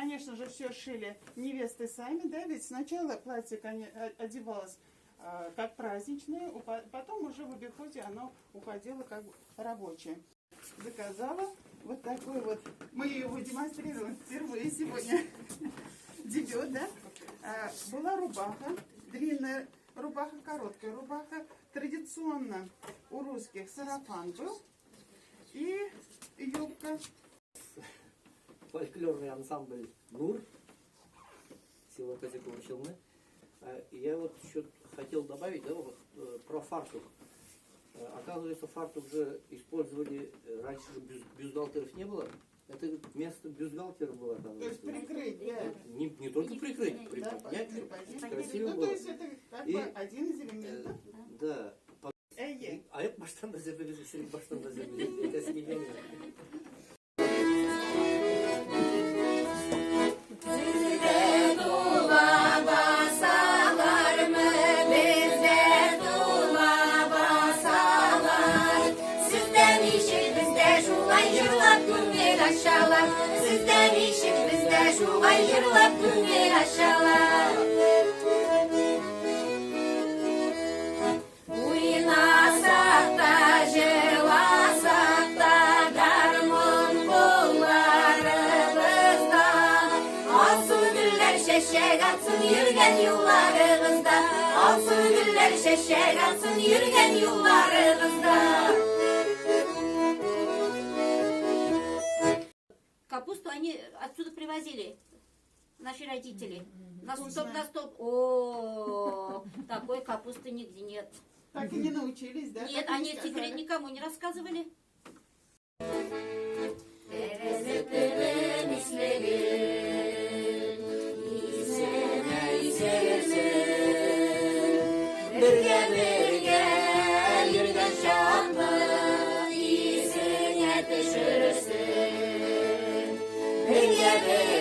Конечно же, все шили невесты сами, да, ведь сначала платье одевалось как праздничное, потом уже в обиходе оно уходило как рабочее. Заказала вот такой вот, мы его демонстрируем впервые сегодня, дебют, да? Была рубаха, длинная рубаха, короткая рубаха. Традиционно у русских сарафан был и юбка. Фольклорный ансамбль «Нур», село Козяково Челны. Я вот еще хотел добавить, да, вот, про фартук. Оказывается, фартук же использовали, раньше же бюстгальтеров не было. Это вместо бюстгальтера было там. То есть прикрыть, да. Не только прикрыть, Да, приподнять, приподнять. красиво Ну, было. то есть это как И, бы один из элементов. Да. Эйе. А это баштан да зербе, баштан да зербе. Это смеяние. Сездә ничек, бездә шулай җырлап күңел ачалар. Уйнасак та, җырласак та, гармун кулларыбызда. Алсу гөлләр чәчәк атсын йөргән юлларыгызда. Алсу гөлләр чәчәк атсын йөргән юлларыгызда. Капусту они отсюда привозили, наши родители. На стоп, на стоп. О, такой капусты нигде нет. Так и не научились, да? Нет, Так и не они сказали. секрет никому не рассказывали. Бергә бергә йөргән чакны исеңә төшерерсең. Бергә бергә